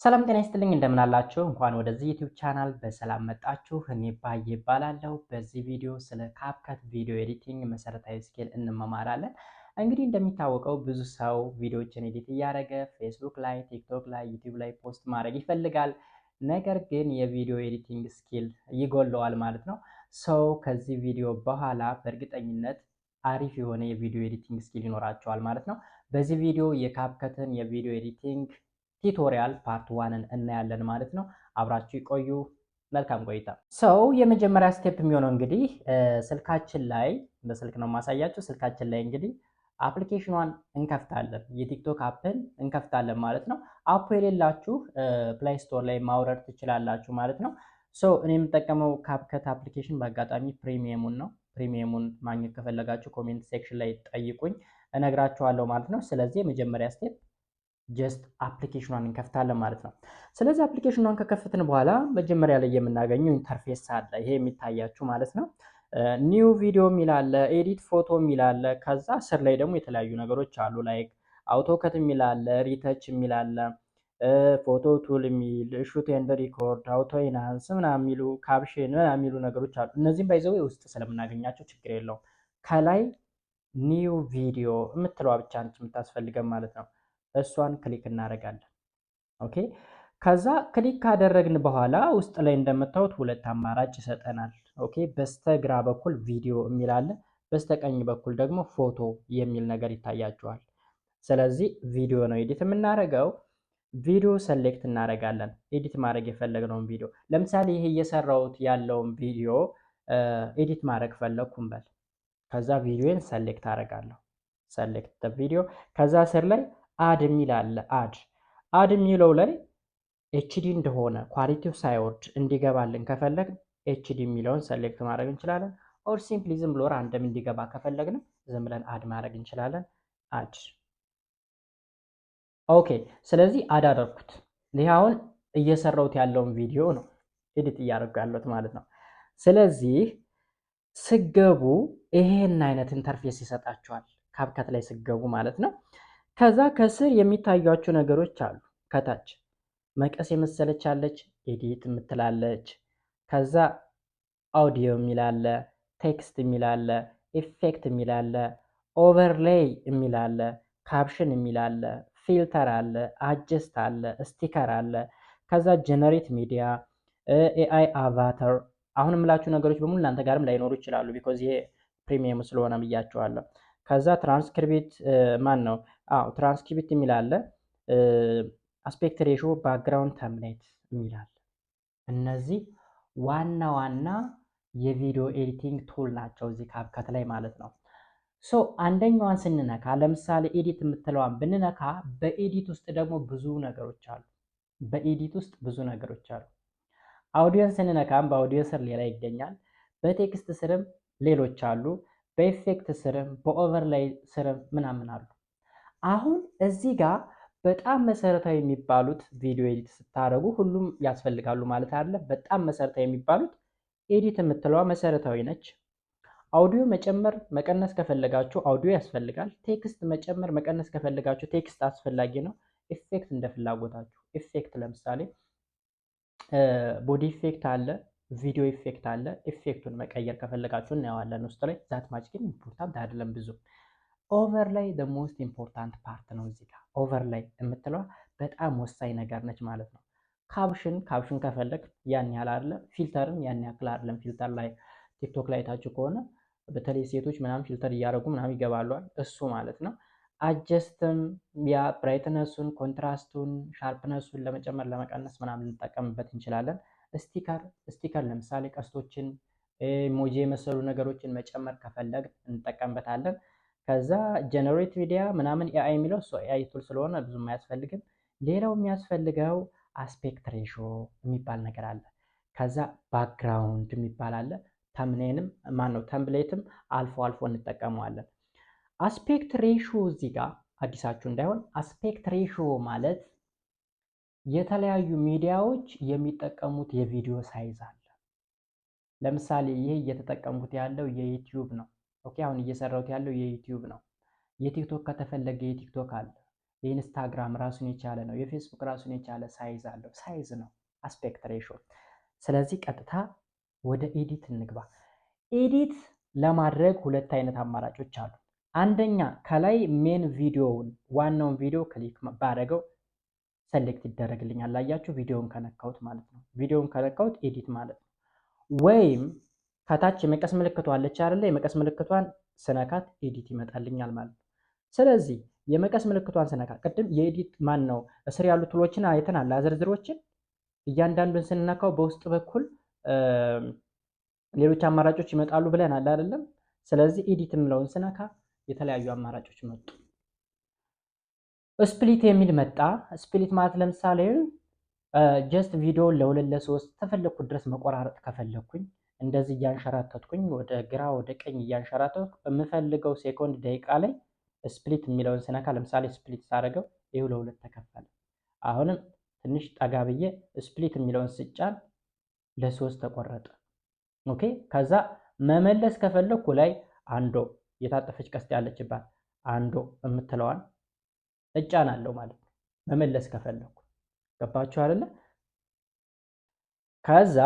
ሰላም ጤና ይስጥልኝ፣ እንደምን አላችሁ? እንኳን ወደዚህ YouTube channel በሰላም መጣችሁ። እኔ ባዬ እባላለሁ። በዚህ ቪዲዮ ስለ CapCut video editing መሰረታዊ skill እንመማራለን። እንግዲህ እንደሚታወቀው ብዙ ሰው ቪዲዮዎችን edit እያደረገ ፌስቡክ ላይ፣ TikTok ላይ፣ YouTube ላይ post ማድረግ ይፈልጋል። ነገር ግን የ video editing skill ይጎለዋል ማለት ነው። So ከዚህ ቪዲዮ በኋላ በእርግጠኝነት አሪፍ የሆነ የ video editing skill ይኖራችኋል ማለት ነው። በዚህ ቪዲዮ የ CapCut ን የ video editing tutorial part one ን እናያለን ማለት ነው። አብራችሁ ይቆዩ። መልካም ቆይታ። So የመጀመሪያ step የሚሆነው እንግዲህ ስልካችን ላይ፣ በስልክ ነው የማሳያችሁ። ስልካችን ላይ እንግዲህ application ኗን እንከፍታለን። የ TikTok app ን እንከፍታለን ማለት ነው። App ኡ የሌላችሁ Play Store ላይ ማውረድ ትችላላችሁ ማለት ነው። So እኔ የምጠቀመው CapCut application በአጋጣሚ premium ኡን ነው። Premium ኡን ማግኘት ከፈለጋችሁ comment section ላይ ጠይቁኝ፣ እነግራችኋለሁ ማለት ነው። ስለዚህ የመጀመሪያ step just application ኗን እንከፍታለን ማለት ነው። ስለዚህ application ኗን ከከፈትን በኋላ መጀመሪያ ላይ የምናገኘው interface አለ። ይሄ የሚታያችሁ ማለት ነው። New video የሚል አለ፣ edit photo የሚል አለ። ከዛ ስር ላይ ደግሞ የተለያዩ ነገሮች አሉ። Like auto cut የሚል አለ፣ retouch የሚል አለ፣ photo tool የሚል፣ shoot and record፣ auto enhance ምናምን የሚሉ፣ caption ምናምን የሚሉ ነገሮች አሉ። እነዚህም by the way ውስጥ ስለምናገኛቸው ችግር የለውም። ከላይ new video የምትለዋ ብቻ ነች የምታስፈልገን ማለት ነው። እሷን click እናደርጋለን። Okay፣ ከዛ click ካደረግን በኋላ ውስጥ ላይ እንደምታዩት ሁለት አማራጭ ይሰጠናል። Okay፣ በስተግራ በኩል ቪዲዮ የሚል አለ፣ በስተቀኝ በኩል ደግሞ ፎቶ የሚል ነገር ይታያችኋል። ስለዚህ ቪዲዮ ነው edit የምናደርገው። ቪዲዮ select እናደርጋለን። Edit ማድረግ የፈለግነውን ቪዲዮ፣ ለምሳሌ ይሄ እየሰራሁት ያለውን ቪዲዮ edit ማድረግ ፈለግኩ እንበል። ከዛ ቪዲዮን select አደርጋለሁ። Select video፣ ከዛ ስር ላይ add የሚል አለ። Add የሚለው ላይ HD እንደሆነ quality ው ሳይወርድ እንዲገባልን ከፈለግን HD የሚለውን select ማድረግ እንችላለን። Or simply ዝም ብሎ random እንዲገባ ከፈለግንም ዝም ብለን add ማድረግ እንችላለን። Add፣ okay። ስለዚህ add አደረኩት። ይህ አሁን እየሰራሁት ያለውን ቪዲዮ ነው edit እያደረጉ ያለሁት ማለት ነው። ስለዚህ ስገቡ ይሄን አይነት interface ይሰጣችኋል። CapCut ላይ ስገቡ ማለት ነው። ከዛ ከስር የሚታዩአችሁ ነገሮች አሉ። ከታች መቀስ የመሰለች አለች፣ edit የምትላለች። ከዛ አውዲዮ የሚል አለ፣ text የሚል አለ፣ effect የሚል አለ፣ overlay የሚል አለ፣ caption የሚል አለ፣ filter አለ፣ adjust አለ፣ sticker አለ። ከዛ generate media፣ AI avatar። አሁን የምላችሁ ነገሮች በሙሉ እናንተ ጋርም ላይኖሩ ይችላሉ። Because ይሄ premium ስለሆነ ብያችኋለሁ። ከዛ ትራንስክሪፕት ማን ነው? አዎ፣ ትራንስክሪፕት የሚል አለ። Aspect ratio፣ background፣ thumbnail የሚል አለ። እነዚህ ዋና ዋና የ video editing tool ናቸው እዚህ CapCut ላይ ማለት ነው። So አንደኛዋን ስንነካ፣ ለምሳሌ edit የምትለዋን ብንነካ፣ በ edit ውስጥ ደግሞ ብዙ ነገሮች አሉ። በ edit ውስጥ ብዙ ነገሮች አሉ። አውዲዮን ስንነካም በአውዲዮ ስር ሌላ ይገኛል። በ text ስርም ሌሎች አሉ። በ effect ስርም በ overlay ስርም ምናምን አሉ። አሁን እዚህ ጋር በጣም መሰረታዊ የሚባሉት፣ video edit ስታደርጉ ሁሉም ያስፈልጋሉ ማለት አይደለም። በጣም መሰረታዊ የሚባሉት edit የምትለዋ መሰረታዊ ነች። አውዲዮ መጨመር መቀነስ ከፈለጋችሁ አውዲዮ ያስፈልጋል። Text መጨመር መቀነስ ከፈለጋችሁ text አስፈላጊ ነው። Effect እንደ ፍላጎታችሁ። Effect ለምሳሌ body effect አለ፣ video effect አለ። Effect ኡን መቀየር ከፈለጋችሁ እናየዋለን ውስጥ ላይ። That much ግን important አይደለም ብዙ። Overlay the most important part ነው። እዚህ ጋር overlay የምትለዋ በጣም ወሳኝ ነገር ነች ማለት ነው። Caption ከፈለግ ያን ያህል አይደለም። Filter ም ያን ያክል አይደለም። Filter ላይ TikTok ላይ አይታችሁ ከሆነ በተለይ ሴቶች ምናምን filter እያደረጉ ምናምን ይገባሉ፣ እሱ ማለት ነው። Adjust ም ያ brightness ኡን፣ contrast ኡን፣ sharpness ኡን ለመጨመር ለመቀነስ ምናምን ልንጠቀምበት እንችላለን። Sticker ለምሳሌ ቀስቶችን፣ emoji የመሰሉ ነገሮችን መጨመር ከፈለግ እንጠቀምበታለን። ከዛ generate media ምናምን AI የሚለው እሱ AI tool ስለሆነ ብዙም አያስፈልግም። ሌላው የሚያስፈልገው aspect ratio የሚባል ነገር አለ። ከዛ background የሚባል አለ። Thumbnail ም ማን ነው template ም አልፎ አልፎ እንጠቀመዋለን። Aspect ratio እዚህ ጋር አዲሳችሁ እንዳይሆን፣ aspect ratio ማለት የተለያዩ ሚዲያዎች የሚጠቀሙት የቪዲዮ size አለ። ለምሳሌ ይሄ እየተጠቀምኩት ያለው የ YouTube ነው። Okay፣ አሁን እየሰራሁት ያለው የ YouTube ነው። የ TikTok ከተፈለገ የ TikTok አለ። የኢንስታግራም ራሱን የቻለ ነው። የፌስቡክ ራሱን የቻለ size አለው። Size ነው aspect ratio። ስለዚህ ቀጥታ ወደ edit እንግባ። Edit ለማድረግ ሁለት አይነት አማራጮች አሉ። አንደኛ ከላይ main ቪዲዮውን ዋናውን ቪዲዮ click ባደረገው select ይደረግልኛል። ላያችሁ ቪዲዮውን ከነካሁት ማለት ነው። ቪዲዮውን ከነካሁት edit ማለት ነው። ወይም ከታች የመቀስ ምልክቷ አለች አይደለ? የመቀስ ምልክቷን ስነካት edit ይመጣልኛል ማለት ነው። ስለዚህ የመቀስ ምልክቷን ስነካ ቅድም የ edit ማን ነው እስር ያሉ tool ኦችን አይተናል። ዝርዝሮችን እያንዳንዱን ስንነካው በውስጥ በኩል ሌሎች አማራጮች ይመጣሉ ብለናል አይደለም? ስለዚህ edit የምለውን ስነካ የተለያዩ አማራጮች መጡ። Split የሚል መጣ። Split ማለት ለምሳሌ just ቪዲዮ ለሁለት ለሶስት ተፈለግኩት ድረስ መቆራረጥ ከፈለግኩኝ እንደዚህ እያንሸራተትኩኝ ወደ ግራ ወደ ቀኝ እያንሸራተትኩ የምፈልገው ሴኮንድ ደቂቃ ላይ split የሚለውን ስነካ፣ ለምሳሌ split ሳደርገው ይኸው ለሁለት ተከፈለ። አሁንም ትንሽ ጠጋ ብዬ split የሚለውን ስጫን ለሶስት ተቆረጠ። Okay፣ ከዛ መመለስ ከፈለግኩ ላይ undo የታጠፈች ቀስት ያለችባት undo የምትለዋን እጫናለሁ ማለት ነው። መመለስ ከፈለግኩ ገባችሁ አይደለ? ከዛ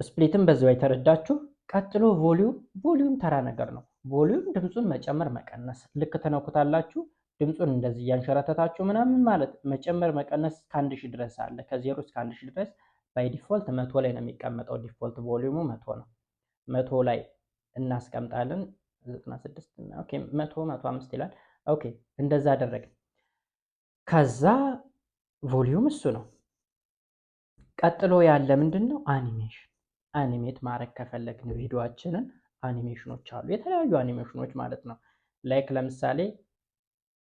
split ን በዚያው የተረዳችሁ። ቀጥሎ volume። Volume ተራ ነገር ነው። Volume ድምፁን መጨመር መቀነስ፣ ልክ ትነኩታላችሁ። ድምፁን እንደዚህ እያንሸራተታችሁ ምናምን ማለት መጨመር መቀነስ እስከ 1000 ድረስ አለ። ከ0 እስከ 1000 ድረስ by default 100 ላይ ነው የሚቀመጠው። Default volume ኡ 100 ነው። 100 ላይ እናስቀምጣለን። 96፣ okay፣ 100፣ 105 ይላል። Okay፣ እንደዛ አደረግን። ከዛ volume እሱ ነው። ቀጥሎ ያለ ምንድን ነው? አኒሜሽን። Animate ማድረግ ከፈለግን ቪዲዮአችንን አኒሜሽኖች አሉ፣ የተለያዩ አኒሜሽኖች ማለት ነው። Like ለምሳሌ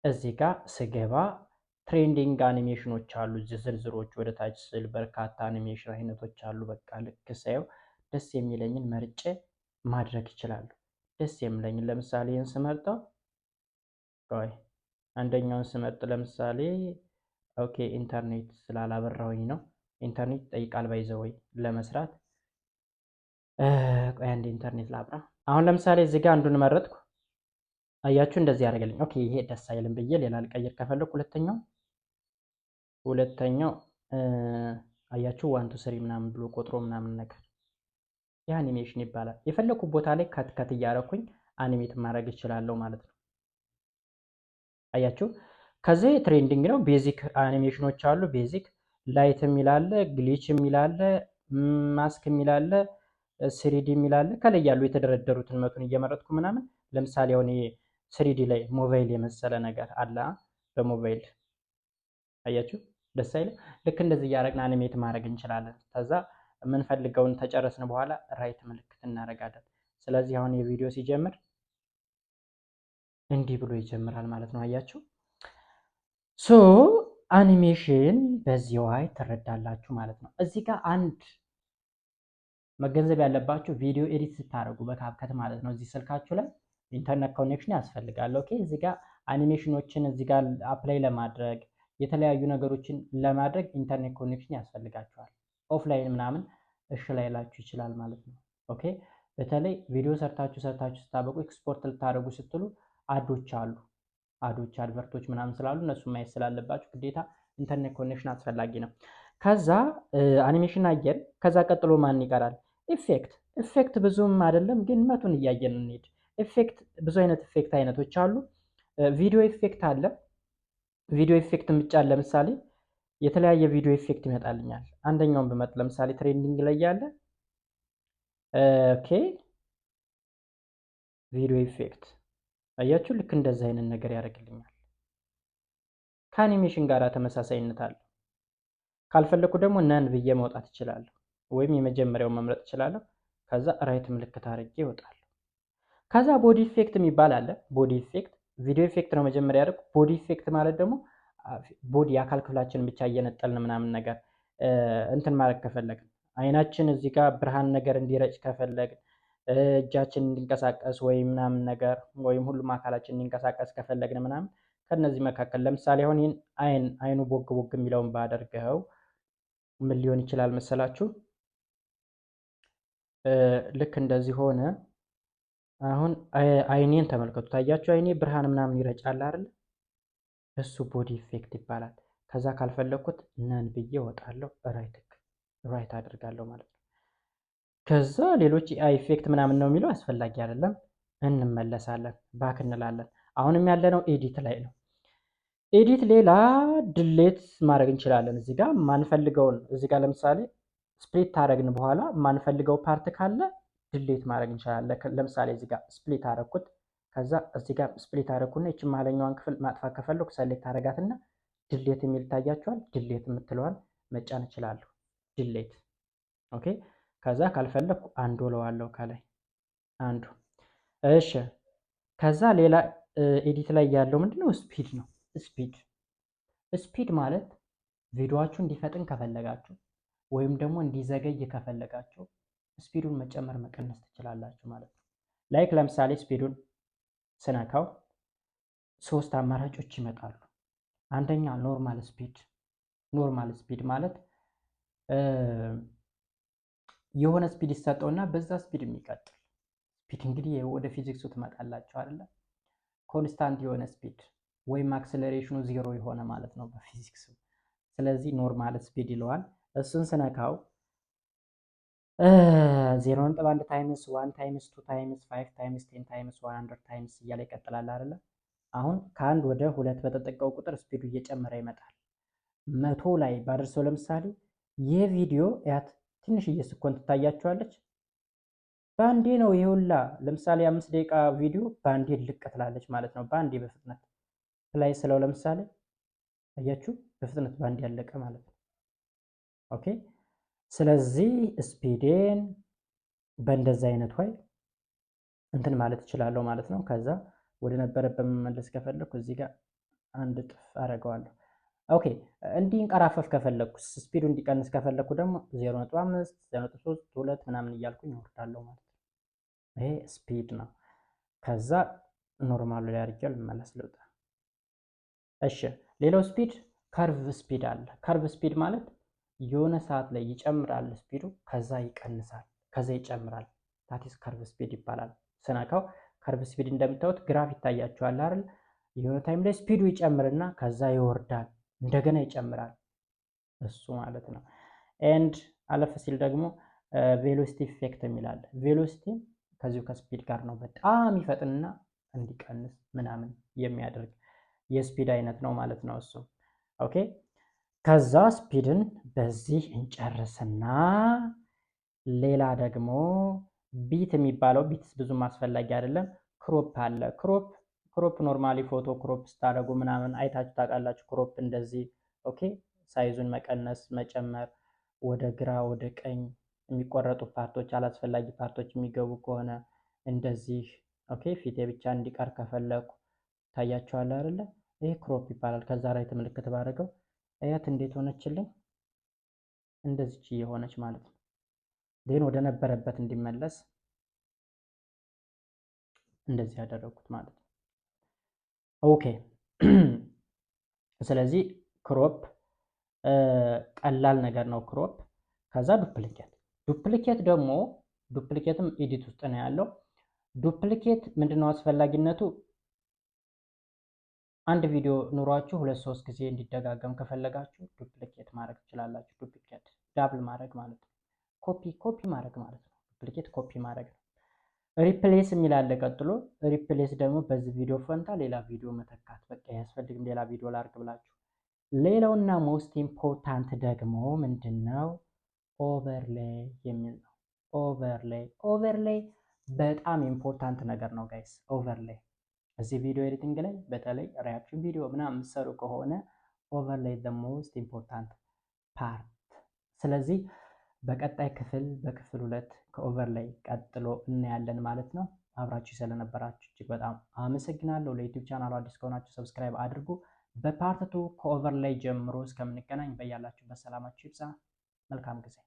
እዚህ ጋር ስገባ trending አኒሜሽኖች አሉ። እዚህ ዝርዝሮች ወደ ታች ስል በርካታ አኒሜሽን አይነቶች አሉ። በቃ ልክ ሳየው ደስ የሚለኝን መርጬ ማድረግ ይችላሉ። ደስ የሚለኝን ለምሳሌ ይህን ስመርጠው፣ ቆይ አንደኛውን ስመርጥ ለምሳሌ፣ okay፣ ኢንተርኔት ስላላበራሁኝ ነው። ኢንተርኔት ይጠይቃል by the way ለመስራት። ቆይ አንድ ኢንተርኔት ላብራ። አሁን ለምሳሌ እዚህ ጋር አንዱን መረጥኩ። አያችሁ እንደዚህ ያደርግልኝ። Okay፣ ይሄ ደስ አይልም ብዬ ሌላ ልቀይር ከፈለኩ ሁለተኛው አያችሁ one two three ምናምን ብሎ ቆጥሮ ምናምን ነገር ይህ አኒሜሽን ይባላል። የፈለኩ ቦታ ላይ cut cut እያደረኩኝ animate ማድረግ እችላለሁ ማለት ነው። አያችሁ ከዚህ trending ነው። Basic አኒሜሽኖች አሉ። Basic light የሚል አለ፣ glitch የሚል አለ፣ ማስክ የሚል አለ፣ 3D የሚል አለ። ከላይ ያሉ የተደረደሩትን መቱን እየመረጥኩ ምናምን ለምሳሌ አሁን 3D ላይ ሞባይል የመሰለ ነገር አለ። በሞባይል አያችሁ ደስ አይልም? ልክ እንደዚህ እያደረግን animate ማድረግ እንችላለን። ከዛ የምንፈልገውን ተጨረስን በኋላ right ምልክት እናደርጋለን። ስለዚህ አሁን የቪዲዮ ሲጀምር እንዲህ ብሎ ይጀምራል ማለት ነው። አያችሁ፣ so አኒሜሽን በዚህ way ትረዳላችሁ ማለት ነው። እዚህ ጋር አንድ መገንዘብ ያለባችሁ ቪዲዮ edit ስታደርጉ በ CapCut ማለት ነው፣ እዚህ ስልካችሁ ላይ ኢንተርኔት connection ያስፈልጋል። Okay፣ እዚህ ጋር አኒሜሽኖችን እዚህ ጋር apply ለማድረግ የተለያዩ ነገሮችን ለማድረግ ኢንተርኔት connection ያስፈልጋችኋል። Offline ምናምን እሺ ላይላችሁ ይችላል ማለት ነው። Okay፣ በተለይ ቪዲዮ ሰርታችሁ ሰርታችሁ ስታበቁ ኤክስፖርት ልታደርጉ ስትሉ ad ኦች አሉ፣ ad ኦች advert ኦች ምናምን ስላሉ እነሱ ማየት ስላለባችሁ ግዴታ ኢንተርኔት connection አስፈላጊ ነው። ከዛ አኒሜሽን አየን። ከዛ ቀጥሎ ማን ይቀራል? Effect። Effect ብዙም አይደለም ግን መቱን እያየን እንሂድ። Effect ብዙ አይነት effect አይነቶች አሉ። ቪዲዮ effect አለ። ቪዲዮ effect ምጫን ለምሳሌ የተለያየ ቪዲዮ effect ይመጣልኛል። አንደኛውን ብመርጥ ለምሳሌ trending ላይ ያለ፣ okay፣ ቪዲዮ effect አያችሁ፣ ልክ እንደዚህ አይነት ነገር ያደርግልኛል። ከአኒሜሽን ጋር ተመሳሳይነት አለው። ካልፈለኩ ደግሞ none ብዬ መውጣት እችላለሁ፣ ወይም የመጀመሪያውን መምረጥ እችላለሁ። ከዛ right ምልክት አድርጌ እወጣለሁ። ከዛ body effect የሚባል አለ። Body effect ቪዲዮ effect ነው መጀመሪያ ያደርጉ። Body effect ማለት ደግሞ body የአካል ክፍላችንን ብቻ እየነጠልን ምናምን ነገር እንትን ማድረግ ከፈለግን፣ አይናችን እዚህ ጋር ብርሃን ነገር እንዲረጭ ከፈለግን፣ እጃችን እንዲንቀሳቀስ ወይም ምናምን ነገር ወይም ሁሉም አካላችን እንዲንቀሳቀስ ከፈለግን ምናምን ከነዚህ መካከል ለምሳሌ አሁን ይህን አይን አይኑ ቦግ ቦግ የሚለውን ባደርገው ምን ሊሆን ይችላል መሰላችሁ? ልክ እንደዚህ ሆነ። አሁን አይኔን ተመልከቱ። ታያችሁ፣ አይኔ ብርሃን ምናምን ይረጫል አይደል? እሱ body effect ይባላል። ከዛ ካልፈለግኩት none ብዬ እወጣለሁ፣ right አደርጋለሁ ማለት ነው። ከዛ ሌሎች AI effect ምናምን ነው የሚለው፣ አስፈላጊ አይደለም። እንመለሳለን፣ back እንላለን። አሁንም ያለነው edit ላይ ነው። Edit ሌላ delete ማድረግ እንችላለን። እዚህ ጋር ማንፈልገውን፣ እዚህ ጋር ለምሳሌ split ካረግን በኋላ ማንፈልገው part ካለ delete ማድረግ እንችላለን። ለምሳሌ እዚህ ጋር split አረግኩት። ከዛ እዚህ ጋር split አረግኩና ይችን መሀለኛዋን ክፍል ማጥፋት ከፈለኩ select አረጋትና delete የሚል ይታያችኋል። Delete የምትለዋን መጫን እችላለሁ። Delete, okay። ከዛ ካልፈለግኩ undo እለዋለሁ ከላይ undo። እሺ፣ ከዛ ሌላ edit ላይ ያለው ምንድነው? Speed ነው። Speed ማለት ቪዲዮአችሁ እንዲፈጥን ከፈለጋችሁ ወይም ደግሞ እንዲዘገይ ከፈለጋችሁ speed ኡን መጨመር መቀነስ ትችላላችሁ ማለት ነው። Like ለምሳሌ speed ኡን ስነካው ሶስት አማራጮች ይመጣሉ። አንደኛ normal speed። Normal speed ማለት የሆነ speed ይሰጠውና በዛ speed የሚቀጥል speed። እንግዲህ ወደ ፊዚክሱ ትመጣላችሁ አይደለ? Constant የሆነ speed ወይም acceleration ኑ ዜሮ የሆነ ማለት ነው በፊዚክሱ። ስለዚህ normal speed ይለዋል። እሱን ስነካው 0.1 times፣ 1 times፣ 2 times፣ 5 times፣ 10 times፣ 100 times እያለ ይቀጥላል አይደለ? አሁን ከአንድ ወደ ሁለት በተጠጋው ቁጥር speed ኡ እየጨመረ ይመጣል። 100 ላይ ባደርሰው ለምሳሌ ይህ ቪዲዮ ያት ትንሽዬ ስኮን ትታያችኋለች። በአንዴ ነው ይሄውላ። ለምሳሌ 5 ደቂቃ ቪዲዮ በአንዴ ልቅ ትላለች ማለት ነው። በአንዴ በፍጥነት play ስለው ለምሳሌ አያችሁ፣ በፍጥነት በአንዴ ያለቀ ማለት ነው። Okay፣ ስለዚህ speed ኤን በእንደዚህ አይነት way እንትን ማለት እችላለሁ ማለት ነው። ከዛ ወደ ነበረበት መመለስ ከፈለኩ እዚህ ጋር አንድ እጥፍ አደርገዋለሁ። Okay፣ እንዲንቀራፈፍ ከፈለግኩ፣ speed ኡ እንዲቀንስ ከፈለግኩ ደግሞ 0.5፣ 0.3፣ 2 ምናምን እያልኩኝ እወርዳለሁ ማለት ነው። ይሄ speed ነው። ከዛ normal ኡ ላይ አድርጌው ልመለስ፣ ልውጣ። እሺ፣ ሌላው speed curve speed አለ። Curve speed ማለት የሆነ ሰዓት ላይ ይጨምራል speed ኡ፣ ከዛ ይቀንሳል፣ ከዛ ይጨምራል። That's curve speed ይባላል። ስነካው curve speed እንደምታዩት graph ይታያችኋል አይደል? የሆነ time ላይ speed ኡ ይጨምርና ከዛ ይወርዳል፣ እንደገና ይጨምራል። እሱ ማለት ነው። And አለፍ ሲል ደግሞ velocity effect የሚል አለ። Velocity ከዚሁ ከ speed ጋር ነው። በጣም ይፈጥንና እንዲቀንስ ምናምን የሚያደርግ የ speed አይነት ነው ማለት ነው እሱ። Okay፣ ከዛ speed ን በዚህ እንጨርስና ሌላ ደግሞ beat የሚባለው፣ beats ብዙም አስፈላጊ አይደለም። Crop አለ። Crop normally ፎቶ crop ስታደርጉ ምናምን አይታችሁ ታውቃላችሁ። Crop እንደዚህ፣ okay፣ size ኡን መቀነስ መጨመር፣ ወደ ግራ ወደ ቀኝ የሚቆረጡ part ኦች፣ አላስፈላጊ part ኦች የሚገቡ ከሆነ እንደዚህ፣ okay፣ ፊቴ ብቻ እንዲቀር ከፈለኩ ታያቸዋል አይደለ? ይሄ crop ይባላል። ከዛ right ምልክት ባደረገው እያት እንዴት ሆነችልኝ? እንደዚች እየሆነች ማለት ነው። Then ወደ ነበረበት እንዲመለስ እንደዚህ ያደረኩት ማለት ነው። Okay፣ ስለዚህ crop ቀላል ነገር ነው crop። ከዛ duplicate። Duplicate ደግሞ duplicate ም edit ውስጥ ነው ያለው። Duplicate ምንድነው አስፈላጊነቱ? አንድ ቪዲዮ ኑሯችሁ ሁለት ሶስት ጊዜ እንዲደጋገም ከፈለጋችሁ duplicate ማድረግ ትችላላችሁ። Duplicate double ማድረግ ማለት ነው። Copy copy ማድረግ ማለት ነው። Duplicate copy ማድረግ ነው። Replace የሚል አለ ቀጥሎ። Replace ደግሞ በዚህ ቪዲዮ ፈንታ ሌላ ቪዲዮ መተካት። በቃ አያስፈልግም፣ ሌላ ቪዲዮ ላርግ ብላችሁ። ሌላውና most important ደግሞ ምንድን ነው? Overlay የሚል ነው። Overlay፣ overlay በጣም important ነገር ነው guys። Overlay እዚህ video editing ላይ በተለይ reaction ቪዲዮ ምናምን የምትሰሩ ከሆነ overlay the most important part። ስለዚህ በቀጣይ ክፍል በክፍል ሁለት ከ overlay ቀጥሎ እናያለን ማለት ነው። አብራችሁ ስለነበራችሁ እጅግ በጣም አመሰግናለሁ። ለ YouTube channel ኡ አዲስ ከሆናችሁ subscribe አድርጉ። በ part two ከ overlay ጀምሮ እስከምንገናኝ በያላችሁበት ሰላማችሁ ይብዛ። መልካም ጊዜ።